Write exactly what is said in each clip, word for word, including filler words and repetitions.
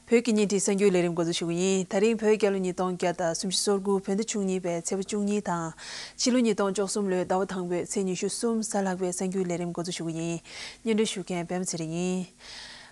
བོད་ཀྱི་བརྙན་འཕྲིན་གསར་འགྱུར་ལས་རིམ་འགོ་འཛུགས་ཞུ་གི་ཡིན། ད་རིང་བོད་རྒྱལ་ལོ་ཉིས་སྟོང་བརྒྱ་དང་སུམ་ཅུ་སོ་དགུ་བོད་ཟླ་བཅུ་གཉིས་པའི་ཚེས་པ་བཅུ་གཉིས་དང་། ཕྱི་ལོ་ཉིས་སྟོང་བཅུ་གསུམ་ལོའི་ཟླ་བ་དང་པོའི་ཚེས་ཉི་ཤུ་གསུམ་གཟའ་ལྷག་པའི་གསར་འགྱུར་ལས་རིམ་འགོ་འཛུགས་ཞུ་གི་ཡིན། སྙན་སྒྲོན་ཞུ་མཁན་པད་མ་ཚེ་རིང་ཡིན།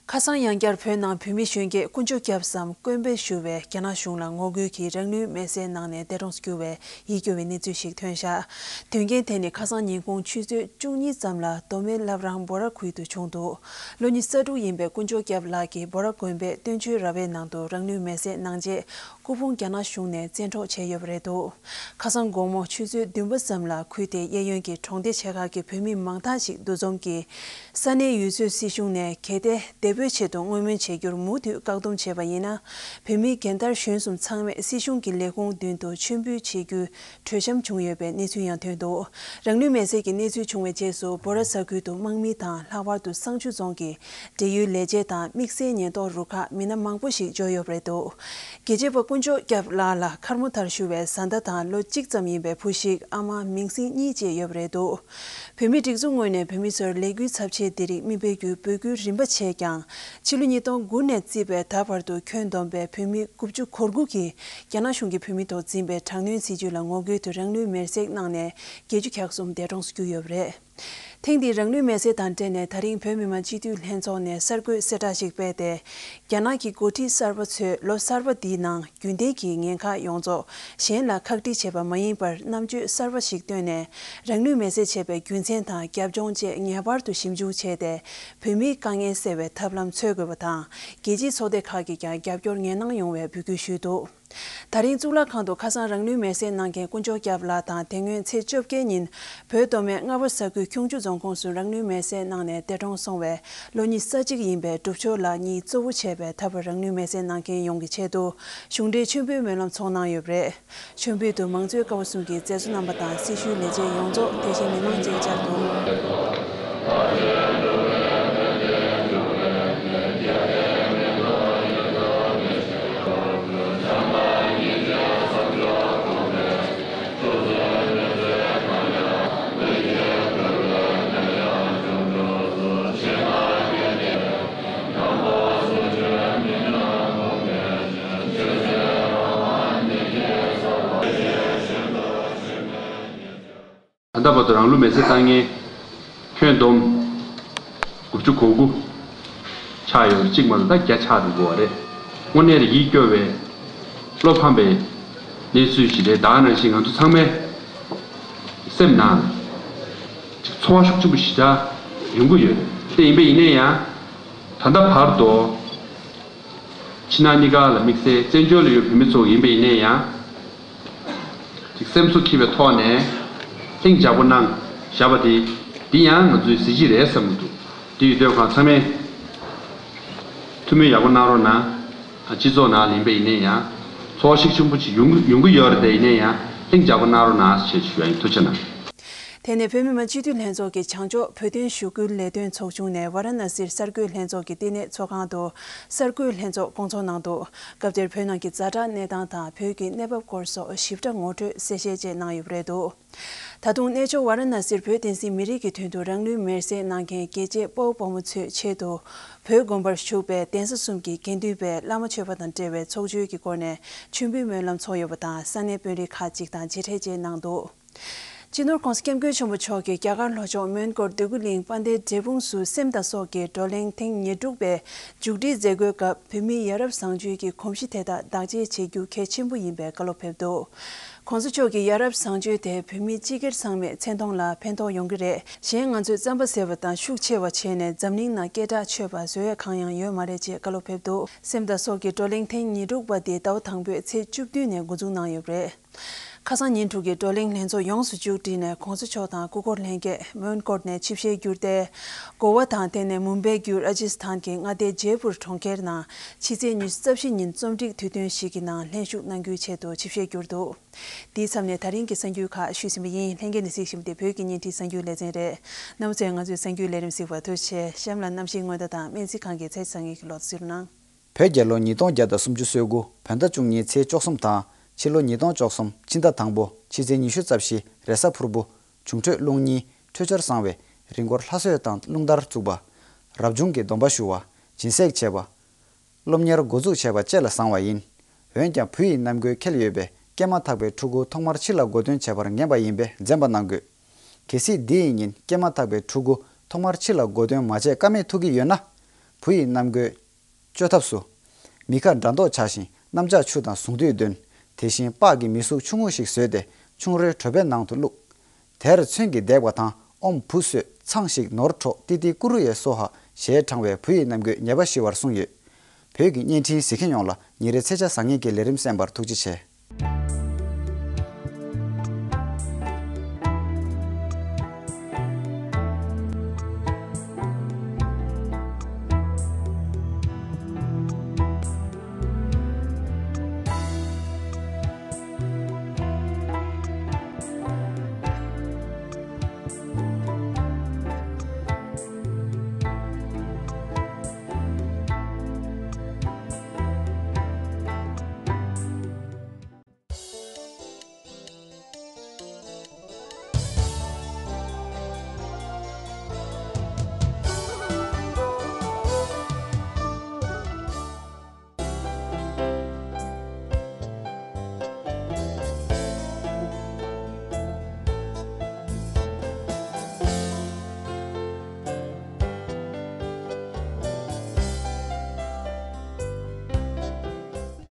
ཁ་སང་ཡང་བསྐྱར་བོད་ནང་བོད་མི་གཞོན་སྐྱེས་དཀོན་མཆོག་སྐྱབས་སམ་དཀོན་པོས་ཞུ་བས་རྒྱ་ནག་གཞུང་ལ་ངོ་རྒོལ་གྱིས་རང་ལུས་མེར་སྲེག་གནང་ནས་འདས་གྲོངས་སུ་གྱུར་བའི་ཡིད་སྐྱོ་བའི་གནས་ཚུལ་ཞིག་ཐོན་བཞག་དོན་རྐྱེན་དེ་ནི་ཁ་སང་ཉིན་གུང་ཆུ་ཚོད་བཅུ་གཉིས་ཙམ་ལ་མདོ་སྨད་བླ་བྲང་འབོ་ར་ཁུལ་དུ་བྱུང་འདུག་ལོ་ཉི་ཤུ་རྩ་དྲུག་ཡིན་པའི་དཀོན་མཆོག་སྐྱབས་ལགས་ཀྱིས་འབོ་ར་དགོན་པའི་སྟོན་མཆོད་ར་བའི་ནང་དུ་རང་ལུས་མེར་སྲེག་གནང་རྗེས། སྐུ་ཕུང་རྒྱ་ནག་གཞུང་ནས་བཙན་འཕྲོག་བྱས་ཡོད་པ་རེད་འདུག་ཁ་སང་དགོང་མོ་ཆུ་ཚོད་བདུན་པ་ཙམ་ལ་ཁུལ་དེའི་གཡས་གཡོན་གྱི་གྲོང་སྡེ་ཆེ་ཁག་གི་བོད་མི་མང་དག་ཞིག་འདུ་འཛོམས་ཀྱིས། ས་གནས་ཡུལ་ཚོའི་སྲིད་གཞུང་ནས་གལ་ཏེ་བདེ་པོའི་ཆེད་དུ་བསྔོ་སྨོན་བྱེད་རྒྱུར་མུ་མཐུད་བཀག་སྡོམ་བྱས་པ་ཡིན་ན། བོད་མི་རྒན་དར་གཞོན་གསུམ་ཚང་མས་སྲིད་གཞུང་གི་ལས་ཁུངས་མདུན་དུ་མཆོད་འབུལ་བྱེད་རྒྱུའི་གྲོས་འཆམ་བྱུང་ཡོད་པའི་གནས་ཚུལ་ཡང་ཐོན་འདུག་རང་ལུས་མེར་སྲེག་གི་གནས་ཚུལ་བྱུང་བའི་རྗེས་སུ་འབོ་ར་ས་ཁུལ་དུ་དམག་མི་དང་ལྷག་པར་དུ་བསང་ཆུ་རྫོང་གི་འབྲེལ་ཡོད་ལས་བྱེད་དང་དམིགས་བསལ་ཉེན་རྟོག་རུ་ཁག་མི་སྣ་མང་པོ་ཞིག་འབྱོར་ཡོད་པ་རེད་འདུག་རྒྱལ་གཅེས་པ་དཀོན་མཆོག་སྐྱབས་ལགས་ལ་མཁར་རྨོ་མཐར་ཞུ་བའི་བཟའ་ཟླ་དང་ལོ་གཅིག་ཙམ་ཡིན་པའི་བུ་ཞིག་ཨ་མ་མིང་སྲིང་གཉིས་བཅས་ཡོད་པ་རེད་འདུག་བོད་མིའི་སྒྲིག་འཛུགས་ངོས་ནས་བོད་མི་ཚོར་ལས་འགུལ་ཚབས་ཆེ་འདི་རིགས་མི་སྤེལ་རྒྱུའི་འབོད་སྐུལ་རིམ་པ་བྱས་ཀྱང་། ཕྱི་ལོ་ཉིས་སྟོང་དགུ་ནས་བརྩིས་པའི་ད་བར་དུ་ཁྱོན་བསྡོམས་པའི་བོད་མི་དགུ་བཅུ་གོ་དགུ་གིས་རྒྱ་ནག་གཞུང་གིས་བོད་མི་ཐོག་འཛིན་པའི་དྲག་གནོན་སྲིད་བྱུས་ལ་ངོ་རྒོལ་དུ་རང་ལུས་མེར་སྲེག་གནང་ནས་བརྒྱད་ཅུ་གྱ་གསུམ་འདས་གྲོངས་སུ་གྱུར་ཡོད་པ་རེད། ཐེངས་འདིའི་རང་ལུས་མེར་སྲེག་དང་འབྲེལ་ནས་ད་རིང་བོད་མི་མང་སྤྱི་འཐུས་ལྷན་ཚོགས་ནས་གསར་འགོད་གསལ་བསྒྲགས་ཤིག་སྤེལ་ཏེ། རྒྱ་ནག་གི་འགོ་ཁྲིད་གསར་པ་ཚོས་ལོ་གསར་པ་འདིའི་ནང་རྒྱུན་ལྡན་གྱི་ངན་ཁག་ཡོངས་རྫོགས་གཞན་ལ་ཁག་དཀྲི་བྱས་པ་མ་ཡིན་པར་རྣམ་དཔྱོད་གསར་པ་ཞིག་བཏོན་ནས། རང་ལུས་མེར་སྲེག་བྱས་པའི་རྒྱུ་མཚན་དང་རྒྱབ་ལྗོངས་བཅས་ངེས་པར་དུ་ཞིབ་འཇུག་བྱས་ཏེ། བོད་མིའི་དཀའ་ངལ་སེལ་བའི་ཐབས་ལམ་འཚོལ་དགོས་པ་དང་། རྒྱལ་སྤྱིའི་ཚོགས་སྡེ་ཁག་གིས་ཀྱང་རྒྱབ་སྐྱོར་ངེས་གནང་ཡོང་བའི་འབོད་སྐུལ་ཞུས་འདུག་ད་རིང་གཙུག་ལག་ཁང་དུ་ཁ་སང་རང་ལུས་མེར་སྲེག་གནང་མཁན་དཀོན་མཆོག་སྐྱབས་ལགས་དང་། དེ་སྔོན་ཚེས་བཅོ་བརྒྱད་ཉིན་བོད་མདོ་སྨད་རྔ་བ་ས་ཁུལ་ཁྱུང་མཆུ་རྫོང་ཁོངས་སུ་རང་ལུས་མེར་སྲེག་གནང་ནས་འདས་གྲོངས་སོང་བའི་ལོ་ཉི་ཤུ་རྩ་གཅིག་ཡིན་པའི་སྒྲུབ་ཆོས་ལགས་གཉིས་གཙོ་བོ་བྱས་པའི་ད་བར་རང་ལུས་མེར་སྲེག་གནང་མཁན་ཡོངས་ཀྱི་ཆེད་དུ་གཞུང་འབྲེལ་མཆོད་འབུལ་སྨོན་ལམ་ཚོགས་གནང་ཡོད་པ་རེད། མཆོད་འབུལ་དུ་མང་གཙོའི་ཀ་བ་གསུམ་གྱི་མཛད་གཙོ་རྣམ་པ་དང་སྲི་ཞུའི་ལས་བྱེད་ཡོངས་རྫོགས། དེ་བཞིན་མི་མང་བཅས་བཅར་འདུག་ད་ལྟ་བར་དུ་རང་ལུས་མེར་སྲེག་བཏང་མཁན་ཁྱོན་བསྡོམས་དགུ་བཅུ་གོ་དགུ་ཆགས་ཡོད་པ་གཅིག་མ་གཏོགས། ད་བརྒྱ་ཆགས་འགྲོ་གི་ཡོད་རེད། དངོས་གནས་ལ་ཡིད་སྐྱོ་བའི་བློ་ཕམ་པའི་གནས་ཚུལ་ཞིག་རེད། ད་ག་ནང་བཞིན་ང་ཚོ་ཚང་མའི་སེམས་ནང་ཚོར་བ་ཤུགས་ཆེན་པོ་ཞེ་དྲག་ཡོང་གི་ཡོད་རེད། དེ་ཡིན་པ་ཡིན་ན་ཡང་། ད་ལྟ་བར་དུ་ཕྱི་ནང་གཉིས་ཀ་ལ་དམིགས་བསལ་བཙན་བྱོལ་ལ་ཡོད་བོད་མི་ཚོ་ཡིན་པ་ཡིན་ན་ཡང་། ཅིག་སེམས་གསོ་འཁྱེར་བའི་ཐོག་ནས་ལྷིང་འཇགས་པོ་གནང་བཞག་པ་དེ། འདི་ཡང་ང་ཚོའི་གཟི་བརྗིད་རེད་བསམ་གྱི་འདུག་དེ་ཡོད་དུས་གང་ཚང་མས་ཐུགས་སྨོན་ཡག་པོ་གནང་རོགས་གནང་། སྤྱི་ཚོགས་ནང་ལ་ཡིན་པ་ཡིན་ན་ཡང་ཚོར་བ་ཤུགས་ཆེན་པོ་ཅིག་ཡོང་གི་ཡོང་གི་ཡོད་རེད། དེ་ཡིན་ན་ཡང་ལྷིང་འཇགས་པོ་གནང་རོགས་གནང་ཞེས་ཞུ་ཡ་ཡིན། ཐུགས་རྗེ་གནང་། དེ་ནས་བོད་མི་མང་སྤྱི་འཐུས་ལྷན་ཚོགས་ཀྱི་བྱང་ཕྱོགས་བོད་དོན་ཞུ་སྐུལ་ལས་དོན་ཚོགས་ཆུང་ནས་ཝཱ་ར་ཎ་སིར་གསར་འགོད་ལྷན་ཚོགས་ཀྱི་བསྟི་གནས་ཚོགས་ཁང་དུ་གསར་འགོད་ལྷན་ཚོགས་བསྐོང་ཚོགས་གནང་འདུག་སྐབས་དེར་བོད་ནང་གི་ཛ་དྲག་གནས་སྟངས་དང་བོད་ཀྱི་གནས་བབ་སྐོར་སོགས་ཞིབ་ཕྲ་ངོ་སྤྲོད་གསལ་བཤད་བཅས་གནང་ཡོད་པ་རེད་འདུག་ད་དུང་གནས་མཆོག་ཝཱ་ར་ཎ་སིར་བོད་བསྟན་སྲིད་མི་རིགས་ཀྱི་དོན་དུ་རང་ལུས་མེར་སྲེག་གནང་མཁན་རྒྱལ་གཅེས་དཔའ་བོ་དཔའ་མོ་ཚོའི་ཆེད་དུ། བོད་དགོན་པར་བཞུགས་པའི་གདན་ས་གསུམ་གྱི་དགེ་འདུན་པས་བླ་མ་མཆོད་པ་དང་འབྲེལ་བའི་ཚོགས་མཆོད་ཀྱི་སྒོ་ནས་མཆོད་འབུལ་སྨོན་ལམ་ཚོགས་ཡོད་པ་དང་། ས་གནས་དཔོན་རིགས་ཁག་ཅིག་དང་མཇལ་འཕྲད་བཅས་གནང་འདུག་སྤྱི་ནོར་༸གོང་ས་༸སྐྱབས་མགོན་ཆེན་པོ་མཆོག་གིས་རྒྱ་གར་ལྷོ་ཕྱོགས་མོན་གྷོར་འདོད་རྒུ་གླིང་དཔལ་ལྡན་འབྲས་སྤུངས་སུ་སེམས་དང་སྲོག་གི་བགྲོ་གླེང་ཐེངས་ཉེར་དྲུག་པའི་མཇུག་སྒྲིལ་མཛད་སྒོའི་སྐབས། བོད་མིའི་ཡ་རབས་བཟང་སྤྱོད་ཀྱི་གོམས་གཤིས་དེ་དག་བདག་གཅེས་བྱེད་རྒྱུ་གལ་ཆེན་པོ་ཡིན་པའི་བཀའ་སློབ་ཕེབས་འདུག ༸གོང་ས་མཆོག་གིས་ཡ་རབས་བཟང་སྤྱོད་དེ་བོད་མི་སྤྱི་སྒེར་ཚང་མའི་མཚན་མཐོང་ལ་ཕན་ཐོགས་ཡོང་གི་རེད། གཞན་ང་ཚོས་རྩམ་པ་ཟས་པ་དང་ཤུགས་ཆེ་བ་བྱས་ནས་འཛམ་གླིང་ནང་སྐད་གྲགས་ཆོད་པ་བཟོ་ཡས་གང་ཡང་ཡོད་མ་རེད་ཅེས་བཀའ་སློབ་ཕེབས་འདུག་སེམས་དང་སྲོག་གི་བགྲོ་གླེང་ཐེངས་ཉེར་དྲུག་པ་དེ་ཟླ་བ་དང་པོའི་ཚེས་བཅུ་བདུན་ནས་འགོ་འཛུགས་གནང་ཡོད་པ་རེད། ཁ་སང་ཉིན་དྲུག་གི་བགྲོ་གླེང་ལྷན་ཚོགས་ཡོངས་སུ་མཇུག་སྒྲིལ་ནས་༸གོང་ས་མཆོག་དང་སྐུ་འཁོར་ལྷན་རྒྱས་མོན་གྷོར་ནས་ཆིབས་ཞལ་བསྒྱུར་ཏེ། གོ་བ་དང་དེ་ནས་མུམ་བྷེ་བརྒྱུད་ར་ཇི་སི་ཐན་གྱི་མངའ་སྡེ་ཇེ་པུར་གྲོང་ཁྱེར་ནང་ཕྱི་ཚེས་ཉི་ཤུ་རྩ་བཞི་ཉིན་རྩོམ་སྒྲིག་དུས་སྟོན་ཞིག་གི་ནང་ལྷན་ཞུགས་གནང་རྒྱུའི་ཆེད་དུ་ཆིབས་ཞལ་བསྒྱུར་འདུག་དེའི་མཚམས་ནས་ད་རིང་གི་གསར་འགྱུར་ཁག་ཞུས་ཟིན་པ་ཡིན། ལྷན་རྒྱས་ནས་གཟིགས་བཞིན་པ་དེ་བོད་ཀྱི་བརྙན་འཕྲིན་གསར་འགྱུར་ལེ་ཚན་རེད། རྣམ་པ་ཚོས་ང་ཚོའི་གསར་འགྱུར་ལས་རིམ་གཟིགས་པར་ཐུགས་རྗེ་ཆེ། གཤམ་ལ་གནམ་གཤིས་སྔོན་བརྡ་དང་སྨན་རྩིས་ཁང་གི་ཚེས་བཟང་ངན་གྱི་ལོ་ཚིགས་ནང་། བོད་རྒྱལ་ལོ་ཉིས་སྟོང་བརྒྱ་དང་སུམ་ཅུ་སོ་དགུ་བོད་ཟླ་བཅུ་གཉིས་ཚེས་བཅུ་གསུམ་དང་ཕྱི་ལོ་ཉིས་སྟོང་བཅུ་གསུམ་ཕྱི་ཟླ་དང་པོ་ཕྱི་ཚེས་ཉི་ཤུ་རྩ་བཞི་རེས་གཟའ་ཕུར་བུ། འབྱུང་འཕྲོད་རླུང་གཉིས་འཕྲོད་སྦྱོར་བཟང་བས་རི་མགོར་ལྷ་གསོལ་དང་རླུང་དར་བཙུགས་པ། རབ་བྱུང་གི་སྡོམ་པ་ཞུ་བ། སྦྱིན་སྲེག་བྱེད་པ། སློབ་གཉེར་འགོ་འཛུགས་བྱས་པ་བཅས་ལ་བཟང་བ་ཡིན། འོན་ཀྱང་བུ་ཡི་རྣམ་ཀུན་ཁེལ་ཡོད་པས་སྐྱེས་མ་ཐག་པའི་ཕྲུ་གུ་ཐོག་མར་ཕྱི་ལ་འགོ་སྟོན་བྱེད་པར་ངེས་པ་ཡིན་པས་འཛེམ་པ་གནང་དགོས། གལ་སྲིད་འདི་ཡི་ཉིན་སྐྱེས་མ་ཐག་པའི་ཕྲུ་གུ་ཐོག་མར་ཕྱི་ལ་འགོ་སྟོན་མ་བྱས་ཀ་མེད་ཐུག་གི་ཡོད་ན། བུ་ཡི་རྣམ་ཀུན་བཅོས་ཐབས་སུ། མི་ཁ་འདྲ་མདོག་ཆགས་ཤིང་གནམ་ལྕགས་ཆུ་དང་ཟུང་དུས་འདོན། དེ་བཞིན་པགས་ཀྱི་མི་གཟུགས་ཆུང་ངུ་ཞིག་བཟོས་ཏེ་ཆུང་རོའི་གྲོད་པའི་ནང་དུ་བླུགས། དེར་ཚོན་གྱིས་བརྡེག་པ་དང་ཨོམ་བུ་སོས་ཚང་ཞིག་ནོར་འཕྲོག་ཏི་ཏི་ཀུ་རུ་ཡེ་སོ་ཧ་ཞེས་བགྲངས་པས་བུ་ཡི་རྣམ་ཀུན་ཉེས་པ་ཞི་བར་གསུངས་ཡོད། བོད་ཀྱི་བརྙན་འཕྲིན་གཟིགས་མཁན་ཡོངས་ལ་ཉིན་རེའི་ཚེས་ཆ་བཟང་ངན་གྱི་ལས་རིམ་གསན་པར་ཐུགས་རྗེ་ཆེ།